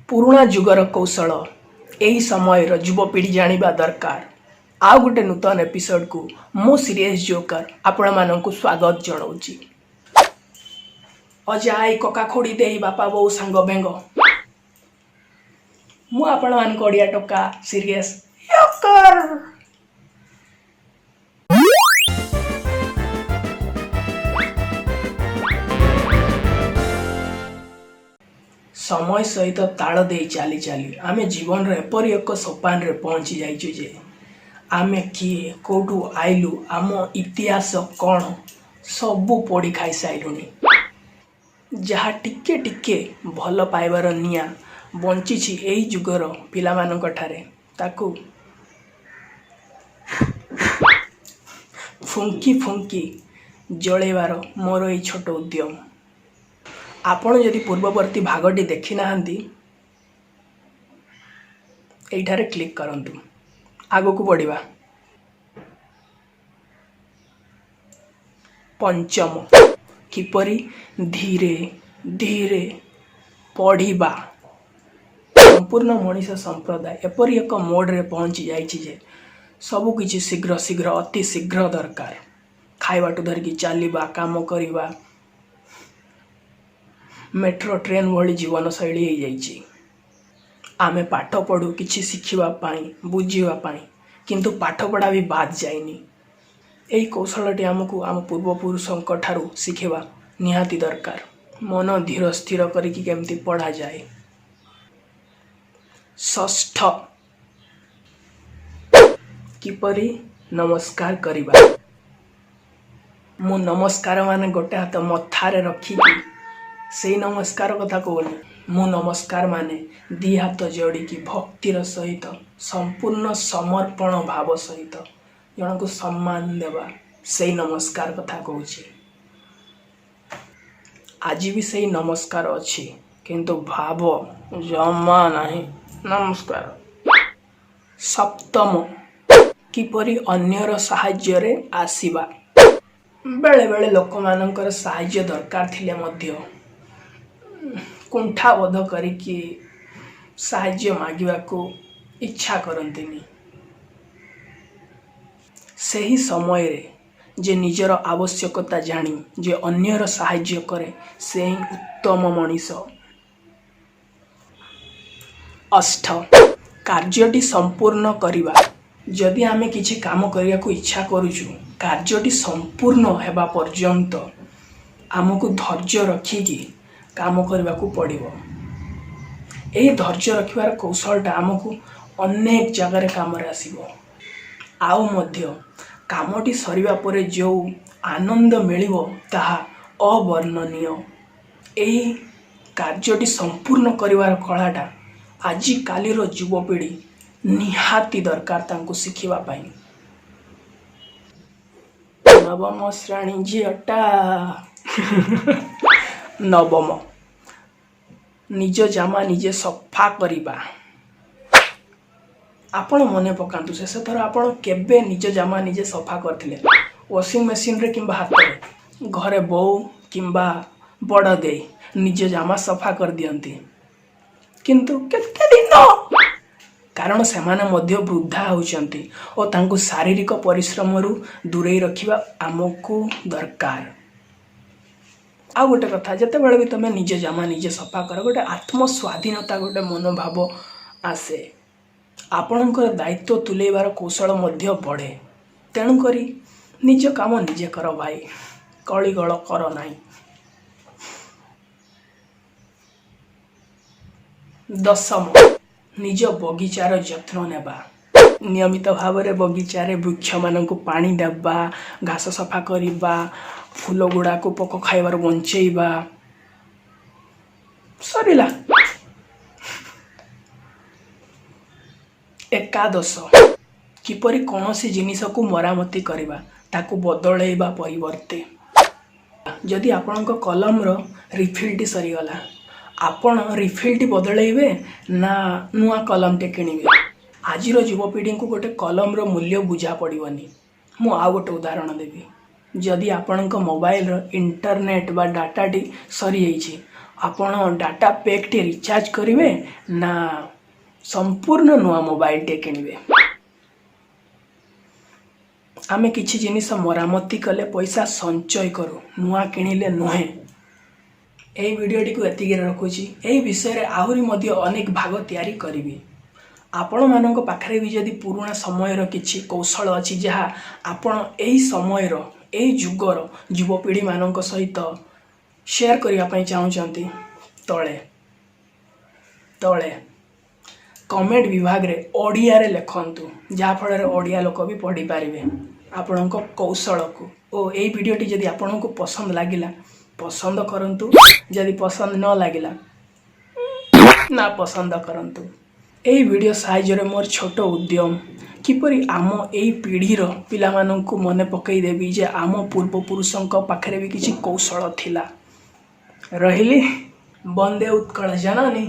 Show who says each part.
Speaker 1: ପୁରୁଣା ଯୁଗର କୌଶଳ ଏହି ସମୟର ଯୁବପିଢ଼ି ଜାଣିବା ଦରକାର। ଆଉ ଗୋଟେ ନୂତନ ଏପିସୋଡ଼କୁ ମୁଁ ସିରିୟସ୍ ଜୋକର ଆପଣମାନଙ୍କୁ ସ୍ୱାଗତ ଜଣାଉଛି। ଅଜା, I, କକା, ଖୁଡ଼ି, ଦେଇ, ବାପା, ବୋଉ, ସାଙ୍ଗ, ବେଙ୍ଗ, ମୁଁ ଆପଣମାନଙ୍କ ଓଡ଼ିଆ ଟୋକା ସିରିୟସ୍ ଜୋକର। ସମୟ ସହିତ ତାଳ ଦେଇ ଚାଲି ଚାଲି ଆମେ ଜୀବନର ଏପରି ଏକ ସୋପାନରେ ପହଞ୍ଚି ଯାଇଛୁ ଯେ ଆମେ କିଏ, କେଉଁଠୁ ଆଇଲୁ, ଆମ ଇତିହାସ କ'ଣ, ସବୁ ପୋଡ଼ି ଖାଇସାରିଲୁଣି। ଯାହା ଟିକେ ଟିକେ ଭଲ ପାଇବାର ନିଆଁ ବଞ୍ଚିଛି ଏଇ ଯୁଗର ପିଲାମାନଙ୍କ ଠାରେ, ତାକୁ ଫୁଙ୍କି ଫୁଙ୍କି ଜଳେଇବାର ମୋର ଏଇ ଛୋଟ ଉଦ୍ୟମ। ଆପଣ ଯଦି ପୂର୍ବବର୍ତ୍ତୀ ଭାଗଟି ଦେଖିନାହାନ୍ତି, ଏଇଠାରେ କ୍ଲିକ୍ କରନ୍ତୁ। ଆଗକୁ ବଢ଼ିବା। ପଞ୍ଚମ, କିପରି ଧୀରେ ଧୀରେ ପଢ଼ିବା। ସମ୍ପୂର୍ଣ୍ଣ ମଣିଷ ସମ୍ପ୍ରଦାୟ ଏପରି ଏକ ମୋଡ଼ରେ ପହଞ୍ଚି ଯାଇଛି ଯେ ସବୁକିଛି ଶୀଘ୍ର ଶୀଘ୍ର, ଅତି ଶୀଘ୍ର ଦରକାର। ଖାଇବାଠୁ ଧରିକି ଚାଲିବା, କାମ କରିବା, ମେଟ୍ରୋ ଟ୍ରେନ୍ ଭଳି ଜୀବନଶୈଳୀ ହେଇଯାଇଛି। ଆମେ ପାଠ ପଢ଼ୁ କିଛି ଶିଖିବା ପାଇଁ, ବୁଝିବା ପାଇଁ, କିନ୍ତୁ ପାଠପଢ଼ା ବି ବାଦ୍ ଯାଇନି। ଏହି କୌଶଳଟି ଆମକୁ ଆମ ପୂର୍ବପୁରୁଷଙ୍କ ଠାରୁ ଶିଖିବା ନିହାତି ଦରକାର। ମନ ଧୀର ସ୍ଥିର କରିକି କେମିତି ପଢ଼ାଯାଏ। ଷଷ୍ଠ, କିପରି ନମସ୍କାର କରିବା। ମୁଁ ନମସ୍କାର ମାନେ ଗୋଟେ ହାତ ମଥାରେ ରଖିକି ସେଇ ନମସ୍କାର କଥା କହୁନି। ମୁଁ ନମସ୍କାର ମାନେ ଦି ହାତ ଯୋଡ଼ିକି ଭକ୍ତିର ସହିତ, ସମ୍ପୂର୍ଣ୍ଣ ସମର୍ପଣ ଭାବ ସହିତ ଜଣକୁ ସମ୍ମାନ ଦେବା, ସେଇ ନମସ୍କାର କଥା କହୁଛି। ଆଜି ବି ସେଇ ନମସ୍କାର ଅଛି, କିନ୍ତୁ ଭାବ ଜମା ନାହିଁ। ନମସ୍କାର। ସପ୍ତମ, କିପରି ଅନ୍ୟର ସାହାଯ୍ୟରେ ଆସିବା। ବେଳେବେଳେ ଲୋକମାନଙ୍କର ସାହାଯ୍ୟ ଦରକାର ଥିଲେ ମଧ୍ୟ କୁଣ୍ଠାବୋଧ କରିକି ସାହାଯ୍ୟ ମାଗିବାକୁ ଇଚ୍ଛା କରନ୍ତିନି। ସେହି ସମୟରେ ଯେ ନିଜର ଆବଶ୍ୟକତା ଜାଣି ଯେ ଅନ୍ୟର ସାହାଯ୍ୟ କରେ, ସେ ହିଁ ଉତ୍ତମ ମଣିଷ। ଅଷ୍ଠ, କାର୍ଯ୍ୟଟି ସମ୍ପୂର୍ଣ୍ଣ କରିବା। ଯଦି ଆମେ କିଛି କାମ କରିବାକୁ ଇଚ୍ଛା କରୁଛୁ, କାର୍ଯ୍ୟଟି ସମ୍ପୂର୍ଣ୍ଣ ହେବା ପର୍ଯ୍ୟନ୍ତ ଆମକୁ ଧୈର୍ଯ୍ୟ ରଖିକି କାମ କରିବାକୁ ପଡ଼ିବ। ଏହି ଧୈର୍ଯ୍ୟ ରଖିବାର କୌଶଳଟା ଆମକୁ ଅନେକ ଜାଗାରେ କାମରେ ଆସିବ। ଆଉ ମଧ୍ୟ କାମଟି ସରିବା ପରେ ଯେଉଁ ଆନନ୍ଦ ମିଳିବ, ତାହା ଅବର୍ଣ୍ଣନୀୟ। ଏହି କାର୍ଯ୍ୟଟି ସମ୍ପୂର୍ଣ୍ଣ କରିବାର କଳାଟା ଆଜିକାଲିର ଯୁବପିଢ଼ି ନିହାତି ଦରକାର ତାଙ୍କୁ ଶିଖିବା ପାଇଁ। ନବମ ଶ୍ରେଣୀ ଝିଅଟା। ନବମ, ନିଜ ଜାମା ନିଜେ ସଫା କରିବା। ଆପଣ ମନେ ପକାନ୍ତୁ, ଶେଷ ଥର ଆପଣ କେବେ ନିଜ ଜାମା ନିଜେ ସଫା କରିଥିଲେ, ୱାସିଂ ମେସିନରେ କିମ୍ବା ହାତରେ? ଘରେ ବୋଉ କିମ୍ବା ବଡ଼ ଦେଇ ନିଜ ଜାମା ସଫା କରିଦିଅନ୍ତି, କିନ୍ତୁ କେତେ ଦିନ? କାରଣ ସେମାନେ ମଧ୍ୟ ବୃଦ୍ଧା ହେଉଛନ୍ତି ଓ ତାଙ୍କୁ ଶାରୀରିକ ପରିଶ୍ରମରୁ ଦୂରେଇ ରଖିବା ଆମକୁ ଦରକାର। ଆଉ ଗୋଟେ କଥା, ଯେତେବେଳେ ବି ତୁମେ ନିଜ ଜାମା ନିଜେ ସଫା କର, ଗୋଟେ ଆତ୍ମସ୍ୱାଧୀନତା, ଗୋଟେ ମନୋଭାବ ଆସେ। ଆପଣଙ୍କର ଦାୟିତ୍ୱ ତୁଲେଇବାର କୌଶଳ ମଧ୍ୟ ବଢ଼େ। ତେଣୁକରି ନିଜ କାମ ନିଜେ କର ଭାଇ, କଳିଗଳ କର ନାହିଁ। ଦଶମ, ନିଜ ବଗିଚାର ଯତ୍ନ ନେବା। ନିୟମିତ ଭାବରେ ବଗିଚାରେ ବୃକ୍ଷମାନଙ୍କୁ ପାଣି ଦେବା, ଘାସ ସଫା କରିବା, ଫୁଲ ଗୁଡ଼ାକୁ ପୋକ ଖାଇବାରୁ ବଞ୍ଚେଇବା। ସରିଲା। ଏକାଦଶ, କିପରି କୌଣସି ଜିନିଷକୁ ମରାମତି କରିବା ତାକୁ ବଦଳେଇବା ପରିବର୍ତ୍ତେ। ଯଦି ଆପଣଙ୍କ କଲମର ରିଫିଲ୍ଟି ସରିଗଲା, ଆପଣ ରିଫିଲ୍ଟି ବଦଳେଇବେ ନା ନୂଆ କଲମଟେ କିଣିବେ? ଆଜିର ଯୁବପିଢ଼ିଙ୍କୁ ଗୋଟେ କଲମର ମୂଲ୍ୟ ବୁଝା ପଡ଼ିବନି। ମୁଁ ଆଉ ଗୋଟେ ଉଦାହରଣ ଦେବି। ଯଦି ଆପଣଙ୍କ ମୋବାଇଲର ଇଣ୍ଟରନେଟ୍ ବା ଡାଟାଟି ସରିଯାଇଛି, ଆପଣ ଡାଟା ପ୍ୟାକ୍ଟି ରିଚାର୍ଜ କରିବେ ନା ସମ୍ପୂର୍ଣ୍ଣ ନୂଆ ମୋବାଇଲଟିଏ କିଣିବେ? ଆମେ କିଛି ଜିନିଷ ମରାମତି କଲେ ପଇସା ସଞ୍ଚୟ କରୁ, ନୂଆ କିଣିଲେ ନୁହେଁ। ଏହି ଭିଡ଼ିଓଟିକୁ ଏତିକିରେ ରଖୁଛି। ଏହି ବିଷୟରେ ଆହୁରି ମଧ୍ୟ ଅନେକ ଭାଗ ତିଆରି କରିବି। ଆପଣମାନଙ୍କ ପାଖରେ ବି ଯଦି ପୁରୁଣା ସମୟର କିଛି କୌଶଳ ଅଛି, ଯାହା ଆପଣ ଏହି ସମୟର, ଏହି ଯୁଗର ଯୁବପିଢ଼ିମାନଙ୍କ ସହିତ ସେୟାର କରିବା ପାଇଁ ଚାହୁଁଛନ୍ତି, ତଳେ ତଳେ କମେଣ୍ଟ ବିଭାଗରେ ଓଡ଼ିଆରେ ଲେଖନ୍ତୁ, ଯାହାଫଳରେ ଓଡ଼ିଆ ଲୋକ ବି ପଢ଼ିପାରିବେ ଆପଣଙ୍କ କୌଶଳକୁ। ଓ ଏଇ ଭିଡ଼ିଓଟି ଯଦି ଆପଣଙ୍କୁ ପସନ୍ଦ ଲାଗିଲା, ପସନ୍ଦ କରନ୍ତୁ। ଯଦି ପସନ୍ଦ ନ ଲାଗିଲା, ନା ପସନ୍ଦ କରନ୍ତୁ। ଏହି ଭିଡ଼ିଓ ସାହାଯ୍ୟରେ ମୋର ଛୋଟ ଉଦ୍ୟମ, କିପରି ଆମ ଏଇ ପିଢ଼ିର ପିଲାମାନଙ୍କୁ ମନେ ପକାଇ ଦେବି ଯେ ଆମ ପୂର୍ବପୁରୁଷଙ୍କ ପାଖରେ ବି କିଛି କୌଶଳ ଥିଲା। ରହିଲି। ବନ୍ଦେ ଉତ୍କଳ ଜନନୀ।